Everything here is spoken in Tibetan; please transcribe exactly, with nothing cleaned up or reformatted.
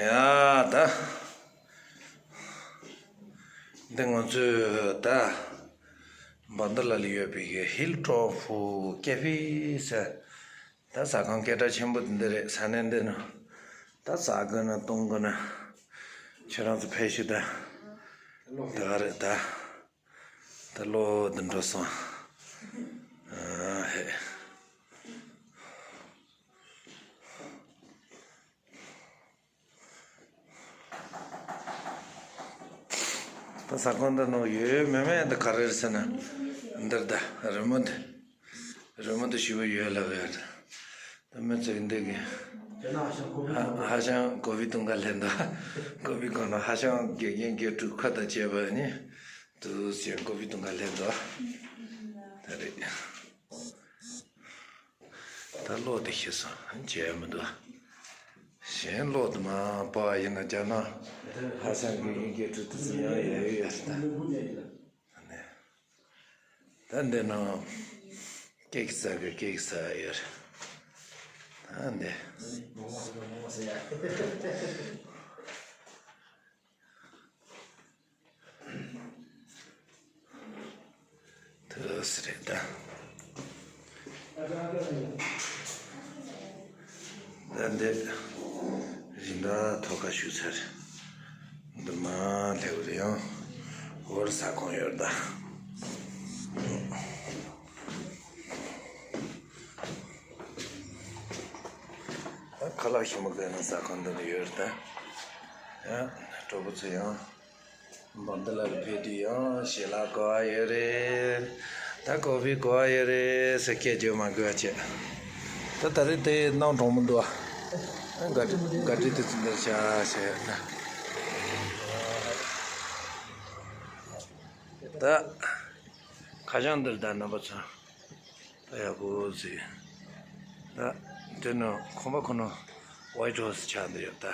ཡ་ད། འདི་ང་ཚོས་ད་བྷན་དྷ་ལ་ལ་ཡོད་པའི་གི་ཧིལ་ཊོབ་ཀེ་ཕི་ཟེར། ད་ཟ་ཁང་སྐད་གྲགས་ཆེན་པོ་འདི་རེད། ས་གནས་འདི་ན་ད་ཟ་དགོས་ན་འཐུང་དགོས་ན་ཁྱེད་རང་ཚོ་ཕེབས་ཤིག་ད། ད་ག་རེད་ད། ད་ལོ་འདི་འགྲོ་སོང་། ཨ་ཧེ། ད་ཟ་ཁང་འདི་ནང་ཡོད་མེད་མེད་འདི་ག་རེ་རེད་ཟེར་ན། འདིར་ད་རི་མོ་འདི། རི་མོ་འདི་ཞེ་པོ་ཡོད་ལབ་ཡོད་ད། ད་མི་ཚོས་འདི་གི། ཧ་ཧ་ཤང་ཀོ་ཕི་འཐུང་ག་སླེབས་འདུག་ཀོ་ཕི་གོན་ནས་ཧ་ཤང་དགེ་རྒན་དགེ་ཕྲུག་ཁ་དང་བཅས་པ་ནི་དུ་ཟེར་ཀོ་ཕི་འཐུང་ག་སླེབས་འདུག་ད་རེད། ད་གློག་དེ་ཤི་སོང་། བྱས་མི་འདུག་གཞན་གློག་དེ་མར་སྤར་བ་ཡིན་ན་རྒྱ་ནག་ཧ་ཤང་གི་དགེ་རྒན་དགེ་ཕྲུག་དེ་ཚོ་ཡང་ཡོད་ཡོད་རེད་ད། ད་འདི་ནང་ཀེག་ཟ་གི་ཀེག་ཟ་ཡོད་རེད། ད་འདི། དུས་རེད་ད། ད་འདི་རིན་པ་ཐོ་ཁ་ཞུ་ཚར། འདི་མ་སླེབས་རེད་ཡང་། འོར་ཟ་ཁང་ཡོད་ད། ད་ཁ་ལག་ཞིམ་པོ་དགོས་ན་ཟ་ཁང་འདི་ལ་ཡོད་རེད་ད། ཡང་གྲོགས་པོ་ཚོ་ཡང་། བྷན་དྷ་ལ་ལ་ཕེབས་དུས་ཡང་ཞལ་ལག་ག་པར་ཡོད་རེད། ད་ཀོ་ཕི་ག་པར་ཡོད་རེད་ཟེར་སྐད་བརྗོད་མ་དགོས་པ་བྱས། ད་ད་རེས་དེ་གནམ་གྲང་མོ་འདུག་ཨ། དགའ་སྤྲོ་དགའ་སྤྲོ་དེ་ཚོ་འདིར་བཞག་བྱས་ད། ད་ཁ་བྱང་འདིར་ད་རྣམ་པ་ཚོ། ད་ཡག་པོ་ཟིག་ད་དེ་ནི་ཁང་པ་ཁོ་ན་ཝའི་ཊི་ཧའུ་སི་ཆགས་འདི་ཡོད་ད།